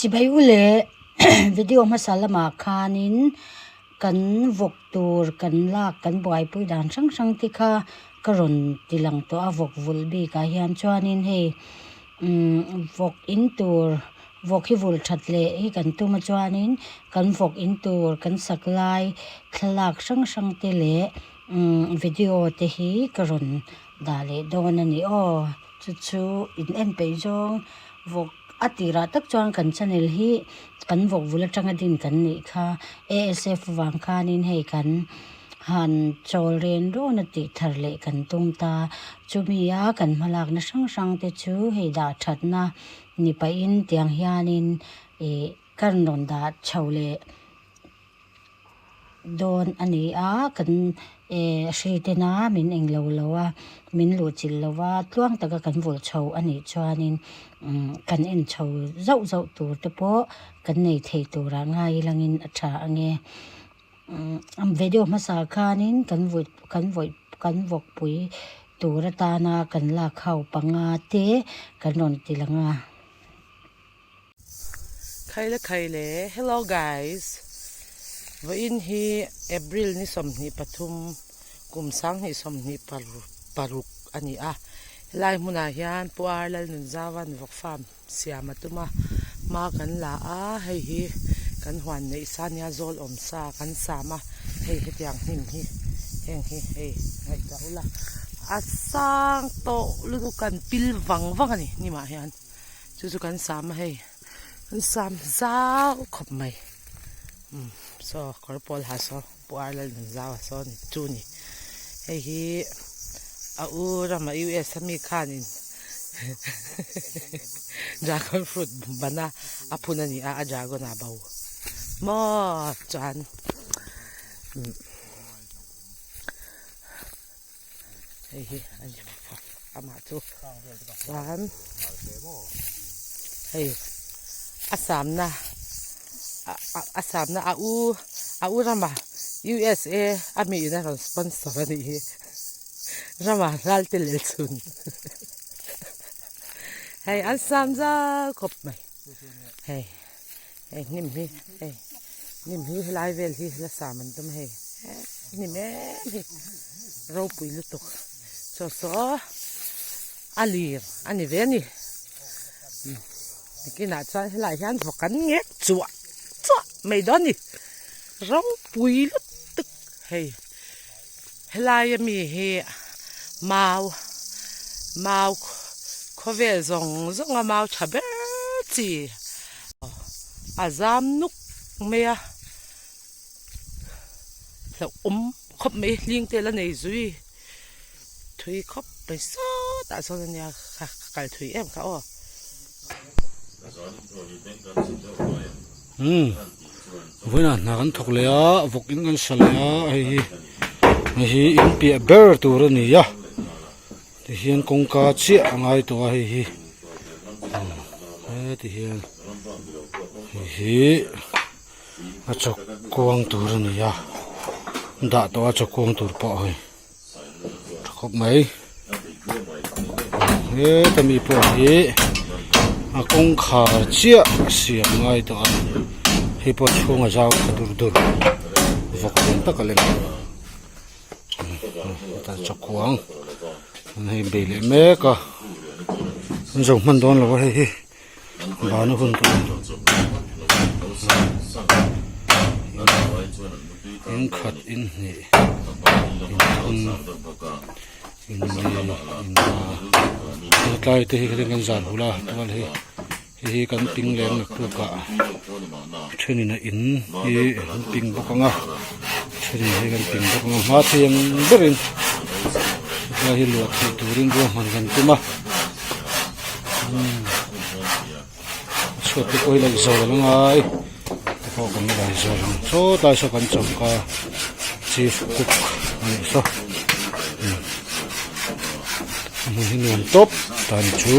Chibai u leh video hmasa lamah khanin kan vawk tur kan lak kan buaipui dan hrang hrang te kha ka rawn ti lang tawh a vawk vulh bikah hian chuanin hei umm vawk in tur vawk hi vulh that leh hi kan tum a chuanin kan vawk in tur kan sak lai thlalak hrang hrang te leh umm video te hi ka rawn dah leh dawn a ni aw chu chu in en peih zawng vawk a tirah tak chuan kan channel hi kan vawk vul atanga din kan nih kha A_S_F vang khanin hei kan han chawl ren rawn a tih thar leh kan tum ta chumi a kan hmalakna hrang hrang te chu hei dah thatna ni pahin tiang hianin ih kan rawn dah chho leh. dawn a ni a kan eh hri tena min englo lo a min luh chilh lo a tluang taka kan vawlh chho a nih chuanin umm kan en chho zauh zauh tur te pawh kan nei thei turah ngai langin a tha ange umm video hmasa khanin kan vawih kan vawih kan vawkpui tur atana kan lak ho panga te kan rawn ti lang a. Khaile khaile hello guys vawiin hi April ni 23 kum 20 26 a ni a helai hmunah hian Pu Ar Lalnunzaua'n vawk farm siam a tum a hma kan la a hei hi kan huan neih sa nia zawl awm sa kan sam a hei hetiang hnim hi heng hi hei ngaihtuah ula a sang tawh lutuk kan pil vang vang a ni hnimah hian. Chu chu kan sam a hei kan sam zau khawp mai umm saw kawr pawl ha saw puar lal nun zau a saw ni chu ni hei hi a u rama US a mi khanin dragon fruit bana a phun a ni a a dragon a bo maw chuan umm hei hi a ni amah chu chuan hei a samna a samna a u a u rama USA a mi in a rawn sponsor a nih hi rama ral te lel chhun hei an sam zau khawp mai hei hei hnim hi hei hnim hi helai vel hi la sam an tum hei hnim em hi ropui lutuk chaw saw a lir a ni ve a ni nikinah chuan helaiah hian vawk an ngek chuah chuah mai dawn a ni ropui lutuk hei helai ami hi mau mau khawvel zawng zawng a mau tha ber chi a zam nuk mai a hlauhawm khawp mai hling te la nei zui thui khawp mai sawtah sawn ania ka kal thui em kha aw. Umm vawiinah hna kan thawk leh a vawk in kan sa leh a hei hi hei hi in piah ber tur a ni a tihian kawngka chiah a ngai tawh a hei hi heti hian hei hi a chaw kuang tur a ni a dah tawh a chaw kuang tur pawh hei tha khawp mai heta mi pawh hi a kawngkhar chiah a siam ngai tawh a hei pawh chhung a zau tha dur dur vawk awm tak a lem hetah chaw kuang an hei bei leh mek a an zo hman dawn lo a hei hi. Bana hun tawh in khat in hnih in thum in li in nga hetlai te hi kan zan hula tual hi hei hi kan ping leng naktuk ah thenin a in hi an ping bawk ang a thenin hei kan ping bawk ang a hma thei ang berin hetlai hi luah theih turin ruahman kan tum a. Chhuat te pawh hi laih zawr a la ngai te pawh kan la lai zawr ang chaw tlai saw kan choka chief cook a nih saw a hmun hi nuam tawp tan chu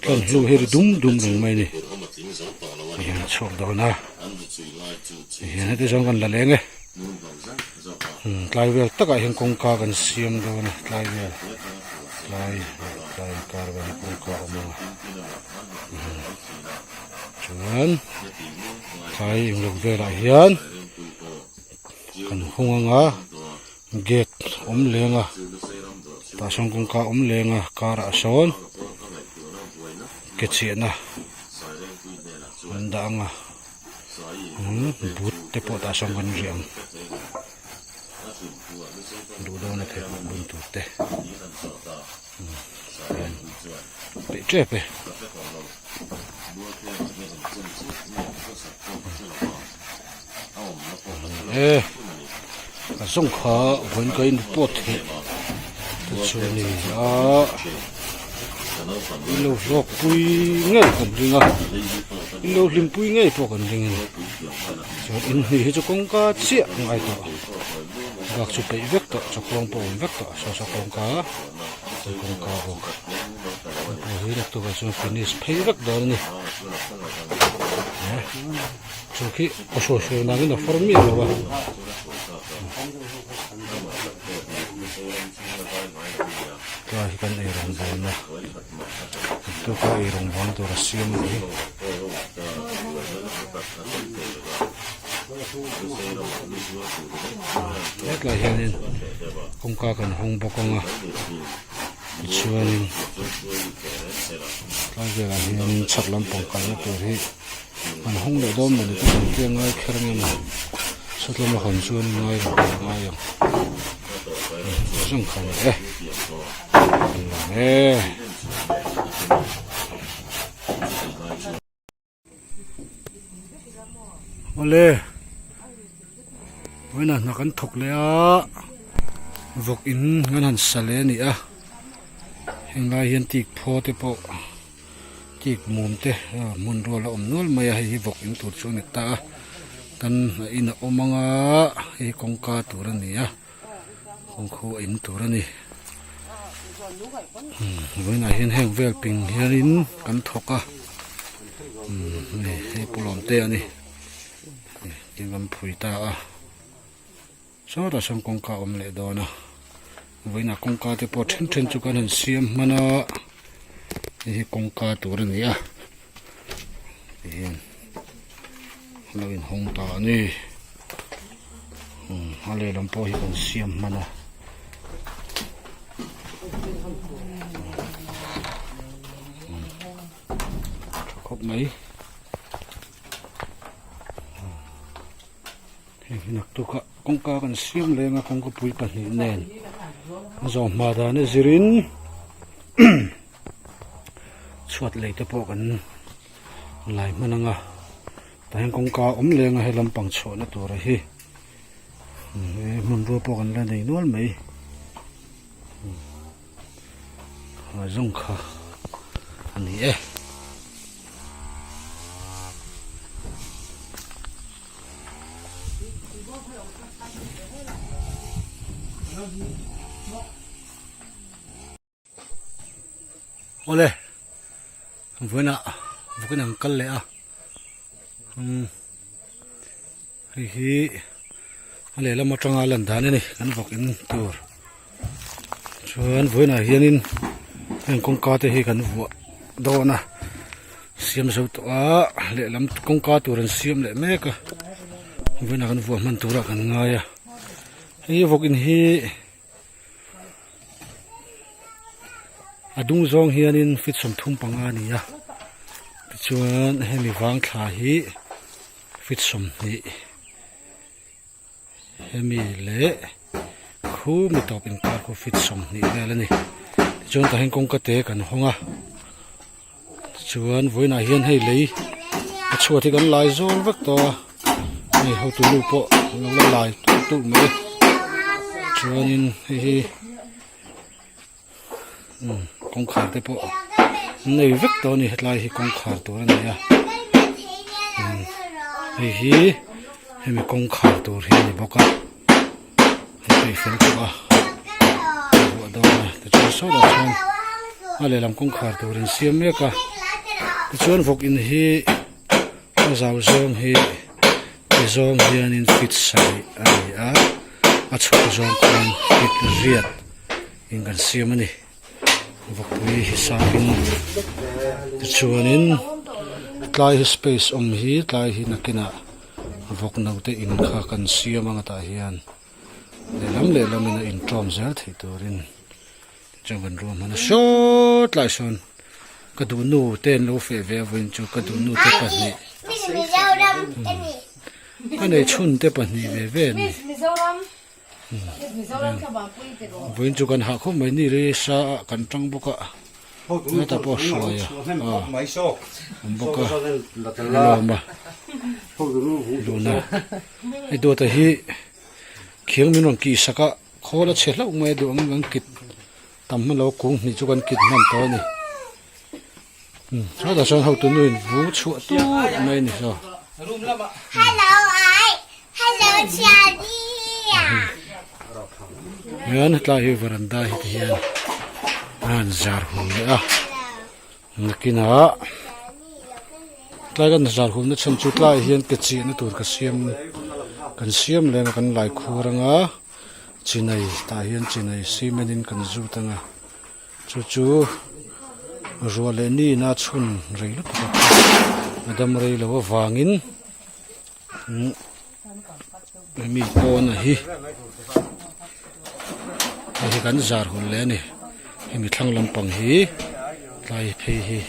tlan hlu hi ri dum dum reng mai a ni tihian a chhuak dawn a tihian heti zawng kan la leng e. Tlai vel takah hian kawngka kan siam dawn a tlai vel. Tlai leh tlai inkar vel hi kawngka a awm ang a chuan tlai englo velah hian kan hung ang a gate awm leng a tah sawn kawngka awm leng a karah sawn ke chhiahna an dah ang a boot te pawh tah sawn kan riah ang duh dawn a pheikhawk bun tur te hian peih tep e. E a zawng kha vawiin ka in report theih te chu a ni a in lo hlawk pui ngei kan ring a in lo hlim pui ngei pawh kan ring a ni chuan in hnih hi chu kawngka chiah a ngai tawh bak chu peih vek tawh chawkruang pawh a awm vek tawh saw saw kawngka kawngka bawk hei pawh hi naktukah chuan finish phei vek dawn a ni. Chu khi a hruai hruai nangin a far miah lo a. Tlai hi kan eirawng bawn a, tuka eirawng bawn tur a siam a ni. Hetlai hianin kawngka kan hawng bawk ang a tichuanin tlai velah hianin chhak lampang kalna tur hi. An hawng leh dawn mawni te kan tia ngai kher ang emaw sawtlama hawn chuan ngai lo a ngai ang zawng kha ni e an lang e. Awle vawiinah hna kan thawk leh a vawk in kan han sa leh a ni a heng lai hian tik phaw te pawh. Cake mum te hmun rual a awm nual mai a hei hi vawk in tur chu a ni ta a tan a in a awm ang a hei hi kawngka tur a ni a kawngkhu a in tur a ni vawiinah hian heng vel ping hianin kan thawk a hei hei pu lawm te a ni tin kan phui ta a. Sawtah sawn kawngka a awm leh dawn a vawiinah kawngka te pawh then then chu kan han siam hman a hei hi kawngka tur a ni a tihian a lo inhawng ta a ni a lehlam pawh hi kan siam hman a. Tha khawp mai. Hei hi naktuk ah kawngka kan siam leng a kawngka pui pahnih nen a zawng hma dan a zirin chhuat lei te pawh kan lai hman ang a tah hian kawngka a awm leng a he lampang chhuahna tur a hi hmanrua pawh kan la nei nual mai a zawng kha a ni e. Awle vawiinah vawiin an kal leh a umm hei hi a lehlam atanga lan dan a ni kan vawk in tur chuan vawiinah hianin heng kawngka te hi kan vuah dawn a siam zo tawh a lehlam kawngka tur an siam leh mek a vawiinah kan vuah hman turah kan ngai a hei vawk in hi. A dung zawng hianin feet 35 a ni a tichuan hemi vang thla hi feet 20 hemi leh khu mi tawp inkar khu feet 20 vel a ni tichuan tah hian kawngka te kan hawng a tichuan vawiinah hian hei lei a chhuat hi kan lai zawl vek tawh a hei hotu nu pawh an lo la lai tulh tulh mai chuanin hei hi umm kawngkhar te pawh an nei vek tawh a ni hetlai hi kawngkhar tur a ni a umm hei hi hemi kawngkhar tur hi a ni bawk a hei pawh i fel tawh a ruah dawn a tichuan sawtah chuan a lehlam kawngkhar tur an siam mek a tichuan vawk in hi a zau zawng hi ti zawng hianin feet sarih a ni a a chhuk zawng khan feet riat in kan siam a ni. Vawkpui hi sakin tichuanin tlai hi space awm hi tlai hi nakinah vawk naute in kha kan siam ang tah hian lehlam lehlam in a intawm zel theih turin tichuan kan ruahman a saw tlai sawn ka duh nu te an lo feh ve a vawiin chu ka duh nu te pahnih ka nei chhun te pahnih ve ve an ni. Vawiin chu kan hah khawp mai ni ri sa ah kan tang bawk a heta pawh hruai a awm bawk a lawm a luna hei dawtah hi khiang min rawn kih sak a khawl a chhe hlauh mai a duh ang kan kit tam hman lo kung hnih chu kan kit hman tawh a ni hetah chuan hotu nu in vu chhuah tut mai a ni saw. Hian hetlai hi varanda hi ti hian a han zar hum leh a nakinah tlai kan zar hum na chhan chu tlaiah hian ke chiahna tur ka siam kan siam lem a kan lai khur anga chinai tah hian chinai cement in kan zut anga chu chu ruah leh ni ina chhun rei lutuk a a dam rei loh avangin. Hemi pawn hi hei hi kan zar hun leh a ni hemi thlang lampang hi tlai phei hi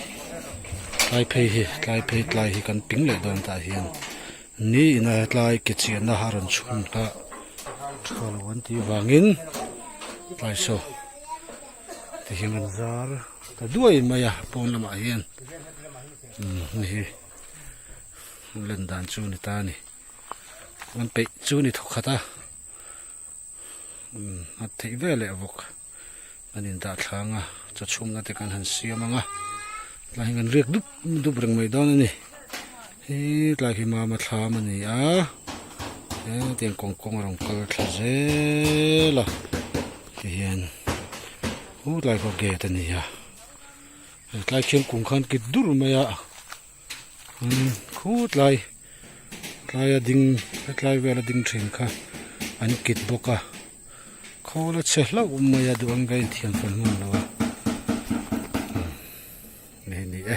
tlai phei hi tlai phei tlai hi kan ping leh dawn tah hian ni ina tlai ke chiahna a rawn chhun kha tha lo an tih vangin tlai saw ti hian kan zar ta duai mai a pawn lamah hian hei hi. Lan dan chu ni ta a ni an peih chu ni thawk khat a umm a theih ve leh vawk an in dah thlang a chaw chhumna te kan han siam ang a tlai hi kan riak dup dup reng mai dawn a ni he tlai hi mama thlam a ni a hetiang kawng kawng a rawn kal thla zel a tihian tlai pawh gate a ni a tlai khian kum khan kit dur mai a. Khu tlai tlaia ding hetlai vela ding thin kha an kit bawk a khawl a chhe hlauh mai a duh ang ka inthiam fel hman lo a hei ni e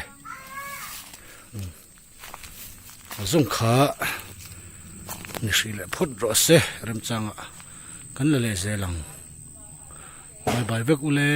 a zawng kha ni hrih leh phawt rawh se remchangah kan la leh zel ang bye bye vek ule.